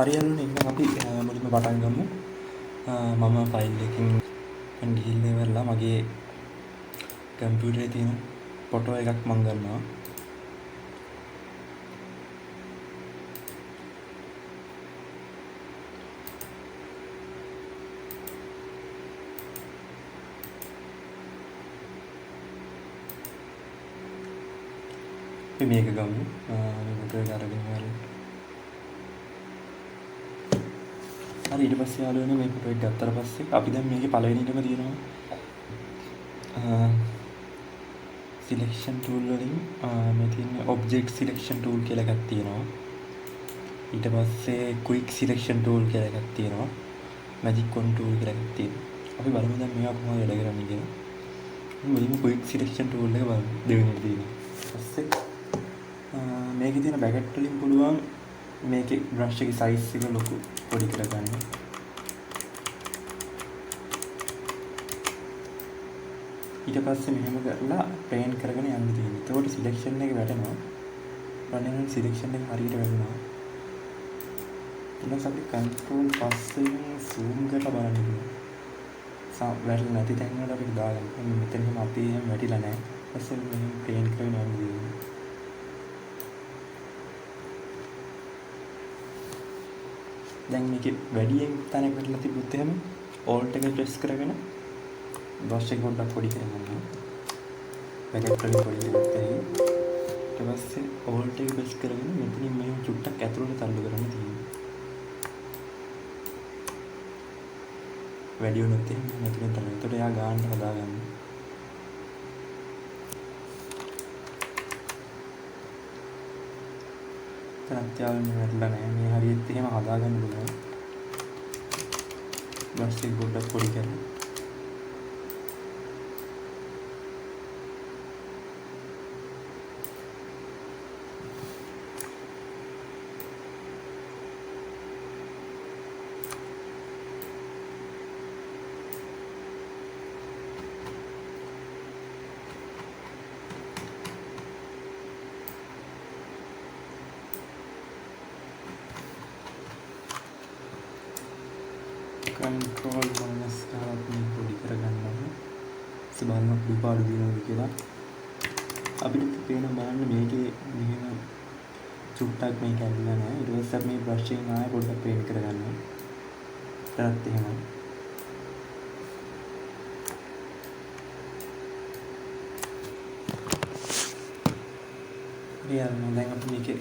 හරි යාළුවනේ, එහෙනම් අපි මුලින්ම පටන් ගමු. මම ෆයිල් එකකින් ගිහිල්ලා ඉවරලා මගේ කම්පියුටරේ තියෙන ෆොටෝ එකක් මං ගන්නවා. අපි මේක ගමු. මේ ෆොටෝ එක අරගෙන ඉවරලා. හරි, ඊට පස්සේ යාළුවනේ මේ ෆොටෝ එක ගත්තට පස්සේ අපි දැන් මේකේ පළවෙනිටම තියෙනවා සිලෙක්ෂන් ටූල් වලින් මේ තියෙන ඔබ්ජෙක්ට් සිලෙක්ෂන් ටූල් කියලා එකක් තියෙනවා. ඊට පස්සේ ක්වික් සිලෙක්ෂන් ටූල් කියලා එකක් තියෙනවා. මැජික් වොන් ටූල් කියලා එකක් තියෙනවා. අපි බලමු දැන් මේවා කොහොමද වැඩ කරන්නේ කියලා. මුලින්ම ක්වික් සිලෙක්ෂන් ටූල් එක බලමු දෙවෙනිට තියෙනවා. පස්සේ මේකේ තියෙන බැකට් වලින් පුළුවන් මේකේ බ්‍රෂ් එකේ සයිස් එක ලොකු පොඩි කරගන්න. ඊට පස්සේ මෙහෙම කරලා පේන්ට් කරගෙන යන්න තියෙනවා. එතකොට සිලෙක්ෂන් එක වැටෙනවා. බලන්න සිලෙක්ෂන් එක හරියට වැටෙනවා. ඊට පස්සේ අපි කන්ට්‍රෝල් පස්සෙන් සූම් කරලා බලන්න පුළුවන්. වැටෙලා නැති තැන් වලට අපිට දාගන්න. මේ මෙතන එහෙම අතේ එහෙම වැටිලා නැහැ. පස්සේ මෙහෙම පේන්ට් කරගෙන යන්න තියෙනවා. දැන් මේකේ වැඩියෙන් තැනක් වැටිලා තිබ්බොත් එහෙම ඕල්ට් එක ප්‍රෙස් කරගෙන බ්‍රෂ් එක පොඩ්ඩක් පොඩි කරගන්න. බැකට් වලින් පොඩි කරගත්තා. ඊට පස්සේ ඕල්ට් එක ප්‍රෙස් කරගෙන මෙතනින් මෙහෙම චුට්ටක් ඇතුළට තල්ලු කරන්න තියෙනවා. වැඩි වුණොත් එහෙම මෙහෙම ඇතුළෙන් තල්ලු. එතකොට එයා ගානට හදාගන්න. එතනත් යාළුවනේ වැටලා නෑ. මේ හරියට එහෙම හදාගන්න පුළුවන්. බ්‍රෂ් එක පොඩ්ඩක් පොඩි කරලා. කන්ට්‍රෝල් මයිනස් ගහලා මේ පොඩි කරගන්න ඕනේ. ඉතින් බලන්න අඩුපාඩු තියෙනවද කියලා. අපිට පේන බලන්න මේකේ මෙහෙම චුට්ටක් මේක ඇවිල්ලා නැහැ. ඊට පස්සේ අපි මේ බ්‍රෂ් එකෙන් ආයෙ පොඩ්ඩක් පේන්ට් කරගන්නවා. එතනත් එහෙමයි. හරි යාළුවනේ, දැන් අපි මේකේ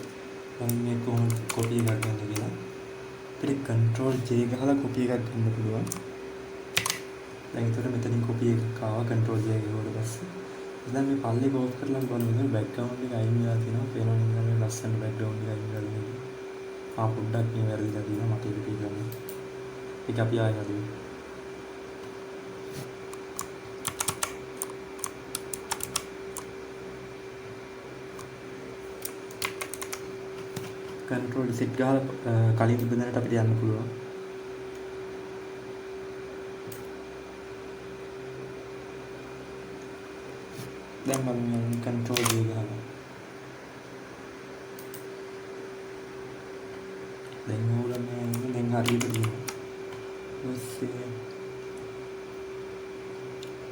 බලමු මේ කොහොමද කොපි එකක් ගන්න කියලා. අපිට කන්ට්‍රෝල් J ගහලා කොපි එකක් ගන්න පුළුවන්. දැන් ඒතර මෙතනින් කොපි එකක් ආවා කන්ට්‍රෝල් J ගහුවට පස්සේ. දැන් මේ පල්ලේ ඕෆ් කරලා බලමු. මෙතන බෑග්ග්‍රවුන්ඩ් එක අයින් වෙලා තියෙනවා. පේනවා නේද මේ ලස්සන බෑග්ග්‍රවුන්ඩ් එක අයින් වෙලා තියෙනවා. පොඩ්ඩක් මේ වැරදිලා තියෙනවා. මට ඒක තේරෙන්නේ නැහැ. ඒක අපි ආයෙ හදමු. කන්ට්‍රෝල් Z ගහලා කලින් තිබ්බ තැනට අපිට යන්න පුළුවන්. දැන් බලමු යන්න කන්ට්‍රෝල් J ගහලා. දැන් ඕගොල්ලෝ මේ දැන් හරියට තියෙනවා. ඊපස්සේ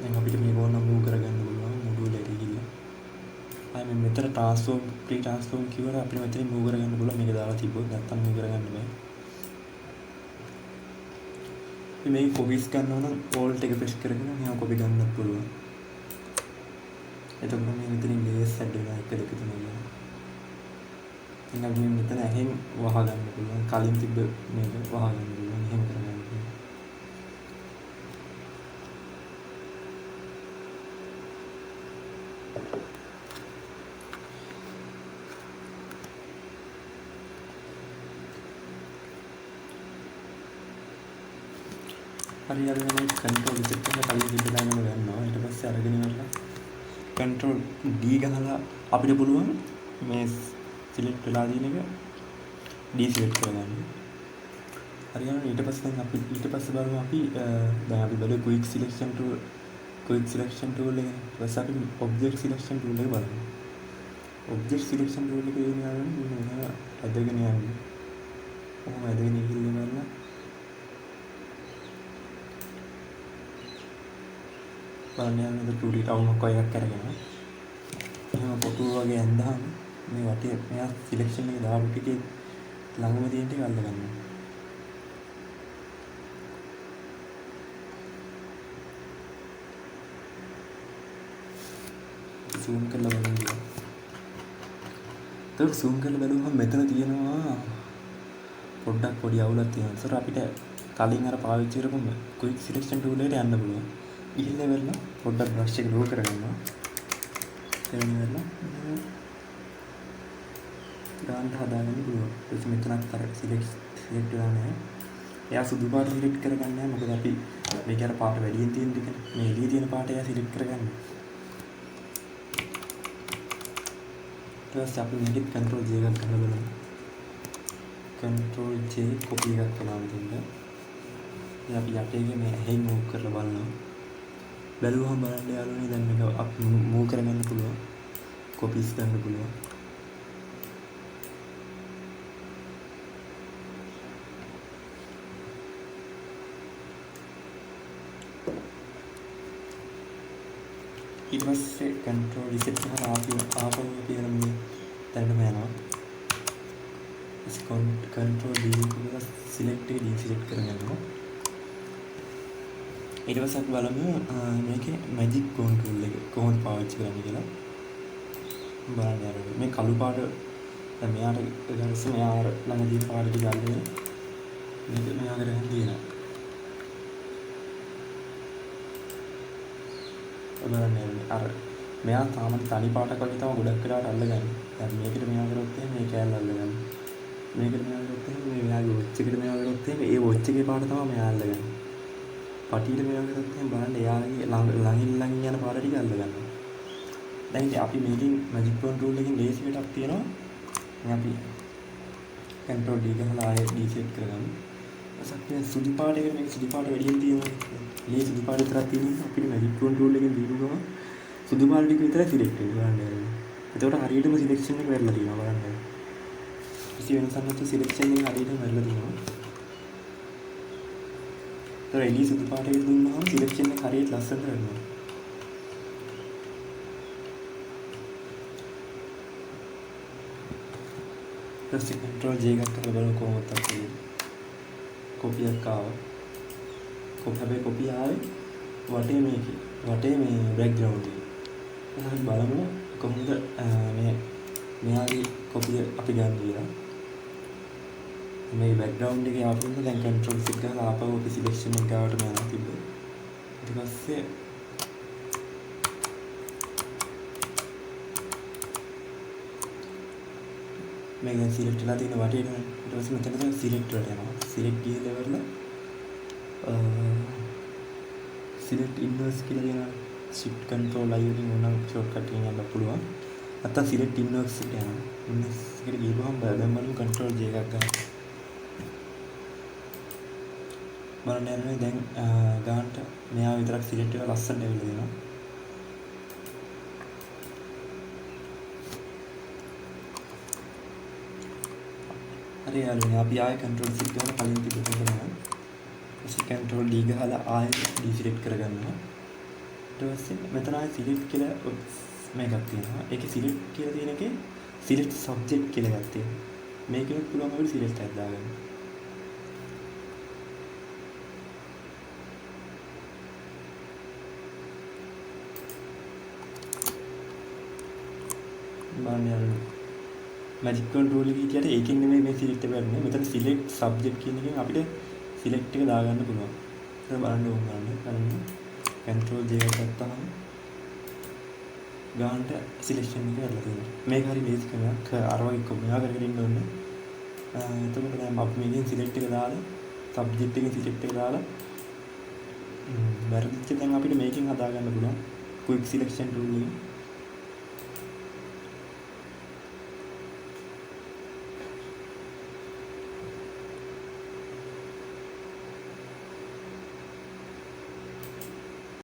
දැන් අපිට මේක ඕන නම් මූව් කරගන්න පුළුවන් මොඩියුල් එකට ගිහිල්ලා. ආයෙ මේ මෙතන ට්‍රාන්ස්ෆෝම් ප්‍රී ට්‍රාන්ස්ෆෝම් කිව්වට අපිට මෙතනින් මූව් කරගන්න පුළුවන්. මේක දාලා තිබ්බොත් නැත්තම් මූව් කරගන්න බෑ. අපි මේක කොපිස් ගන්නවා නම් ඕල්ට් එක ප්‍රෙස් කරගෙන මෙයා කොපි ගන්නත් පුළුවන්. එතකොට මේ මෙතනින් ලේයර්ස් ඇඩ් වෙනවා 1 2 3 කියලා. දැන් අපි මේ මෙතන ඇහෙන් වහ ගන්න පුළුවන්. කලින් තිබ්බ මේක වහ ගන්න පුළුවන්. එහෙම කරගන්න පුළුවන්. හරි යාළුවනේ, කන්ට්‍රෝල් Z කරලා කලින් තිබ්බ තැනම ගන්නවා. ඊට පස්සේ අරගෙන ඉවරලා කන්ට්‍රෝල් D ගහලා අපිට පුළුවන් මේ සිලෙක්ට් වෙලා තියෙන එක ඩීසිලෙක්ට් කරගන්න. හරි යාළුවනේ, ඊට පස්සේ දැන් අපි ඊට පස්සේ බලමු අපි දැන් අපි බලුවේ ක්වික් සිලෙක්ෂන් ටූල් එක. ඊට පස්සේ අපි ඔබ්ජෙක්ට් සිලෙක්ෂන් ටූල් එක බලමු. ඔබ්ජෙක්ට් සිලෙක්ෂන් ටූල් එකේ තියෙන යාළුවනේ මෙන්න මෙහෙම ඇදගෙන යන්න. ඔහොම ඇදගෙන ගිහිල්ලා බලලා බලන්න යන විදිහට ටූ ඩී ටවුන් ඔක් එකක් අරගෙන එහෙම කොටුව වගේ ඇඳහම මේ වටේ මෙයා සිලෙක්ෂන් එක දාපු ටිකේ ළඟම තියෙන ටික අල්ල ගන්නවා. සූම් කරලා බලමු කියලා. ඒතකොට සූම් කරලා බැලුවහම මෙතන තියෙනවා පොඩ්ඩක් පොඩි අවුලක් තියෙනවා. ඒතර අපිට කලින් අර පාවිච්චි කරපු ක්වික් සිලෙක්ෂන් ටූල් එකට යන්න පුළුවන්. ගිහිල්ලා ඉවරලා පොඩ්ඩක් බ්‍රෂ් එක ලෝ කරගන්නවා. එතන ඉවරලා ගානට හදාගන්න පුළුවන්. ඊට පස්සේ මෙතනත් අර සිලෙක්ට් වෙලා නැහැ. එයා සුදු පාට සිලෙක්ට් කරගන්නේ නැහැ. මොකද අපි මේක අර පාට වැඩියෙන් තියෙන ටිකනේ. මේ එළියේ තියෙන පාට එයා සිලෙක්ට් කරගන්නේ. ඊට පස්සේ අපි මේකෙත් කන්ට්‍රෝල් J එකක් ගහලා බලමු. කන්ට්‍රෝල් J copy එකක් කරනවා මෙතනට. ඉතින් අපි යට එකේ මේ ඇහෙන් මූව් කරලා බලනවා. බැලුවහම බලන්න යාළුවනේ දැන් මේක අපි මූව් කරගන්න පුළුවන්. කොපිස් ගන්න පුළුවන්. ඊට පස්සේ කන්ට්‍රෝල් රිසෙට් ගහලා ආපහු අපි අර මේ තැනටම යනවා. කන්ට්‍රෝල් D කරලා සිලෙක්ට් එක ඩීසිලෙක්ට් කරගන්නවා. ඊට පස්සේ අපි බලමු මේකේ මැජික් වෝන් ටූල් එක කොහොමද පාවිච්චි කරන්නේ කියලා. බලන්න යාළුවනේ. මේ කළු පාට දැන් මෙයාට ඊට මෙයා අර ළඟ තියෙන පාට ටික අල්ලගෙන මේක මෙයා කරගෙන තියෙනවා. බලන්න යාළුවනේ අර මෙයා සාමාන්‍ය තනි පාටක් වගේ තමයි ගොඩක් වෙලාවට අල්ලගන්නේ. දැන් මේකට මෙයා කරොත් එහෙම මේ කෑල්ල අල්ලගන්නේ. මේකට මෙයා කරොත් එහෙම මේ මෙයාගේ වොච් එකට මෙයා කරොත් එහෙම ඒ වොච් එකේ පාට තමයි මෙයා අල්ලගන්නේ. පටියට මෙයා කරොත් එහෙම බලන්න එයාගේ ළඟින් ළඟින් යන පාට ටික අල්ලගන්නවා. දැන් ඉතින් අපි මේකෙන් මැජික් වෝන් ටූල් එකෙන් ලේසි වැඩක් තියෙනවා. දැන් අපි කන්ට්‍රෝල් D ගහලා ආයෙ D set කරගමු. ඊට පස්සේ සුදු පාට එකට මේක සුදු පාට වැඩියෙන් තියෙනවා. මේ සුදු පාට විතරක් තියෙන නිසා අපිට මැජික් වෝන් ටූල් එකෙන් දීපු ගමන් සුදු පාට ටික විතරයි සිලෙක්ට් වෙන්නේ බලන්න යාළුවනේ. එතකොට හරියටම සිලෙක්ෂන් එක වැරලා තියෙනවා බලන්න. කිසි වෙනසක් නැතුව සිලෙක්ෂන් එක හරියටම වැරලා තියෙනවා. ඒතර එළිය සුදු පාට එකට දුන්නාම සිලෙක්ෂන් එක හරියට ලස්සනට වෙනවා. ඊට පස්සේ කන්ට්‍රෝල් J එකක් කරලා බලමු කොහොමද අපි කොපියක් ආවා. හැබැයි කොපිය ආවේ වටේ මේකේ. වටේ මේ බෑග්ග්‍රවුන්ඩ් එකේ. එහෙනම් බලමු කොහොමද මේ මෙයාගේ කොපිය අපි ගන්න කියලා. මේ බෑග්ග්‍රවුන්ඩ් එකේ ආපු හින්දා දැන් කන්ට්‍රෝල් Z ගහලා ආපහු අපි සිලෙක්ෂන් එක ගාවටම යනවා තිබ්බේ. ඊට පස්සේ මේක දැන් සිලෙක්ට් වෙලා තියෙන වටේටනේ. ඊට පස්සේ මෙතන දැන් සිලෙක්ට් වලට යනවා. සිලෙක්ට් ගිහලා ඉවරලා සිලෙක්ට් ඉන්වර්ස් කියලා තියෙනවා. shift control I වලින් ඕනම් ෂෝට්කට් එකෙන් යන්න පුළුවන්. නැත්තම් සිලෙක්ට් ඉන්වර්ස් එකට යනවා. ඉන්වර්ස් එකට ගිහපුවම දැන් බලමු කන්ට්‍රෝල් J එකක් ගන්න. බලන්න යන්නේ දැන් ගානට මෙයා විතරක් සිලෙක්ට් වෙලා ලස්සනට ඇවිල්ලා දෙනවා. හරි යාළුවනේ අපි ආයෙ කන්ට්‍රෝල් Z ගහලා කලින් තිබ්බ තැනට යනවා. ඊපස්සේ කන්ට්‍රෝල් D ගහලා ආයෙ ඩීසිලෙක්ට් කරගන්නවා. ඊට පස්සේ මෙතන ආයෙ සිලෙක්ට් කියලා මේකක් තියෙනවා. ඒකේ සිලෙක්ට් කියලා තියෙන එකේ සිලෙක්ට් සබ්ජෙක්ට් කියලා එකක් තියෙනවා. මේකෙනුත් පුළුවන් අපිට සිලෙක්ට් එකක් දාගන්න. බලන්න යාළුවනේ. මැජික් වෝන් ටූල් එකේ හිටියට ඒකෙන් නෙමෙයි මේ සිලෙක්ට් එක වෙන්නේ. මෙතන සිලෙක්ට් සබ්ජෙක්ට් කියන එකෙන් අපිට සිලෙක්ට් එක දාගන්න පුළුවන්. ඒක බලන්න ඕන බලන්න. බලන්න. කන්ට්‍රෝල් J එක ගත්තාම ගානට සිලෙක්ෂන් එක කරලා තියෙනවා. මේක හරි ලේසි ක්‍රමයක්. අර වගේ කොහොම කර කර ඉන්න ඕනේ. එතකොට දැන් අපි මේකෙන් සිලෙක්ට් එක දාලා සබ්ජෙක්ට් එකෙන් සිලෙක්ට් එක දාලා වැරදිච්ච දැන් අපිට මේකෙන් හදාගන්න පුළුවන්. ක්වික් සිලෙක්ෂන් ටූල් එකෙන්.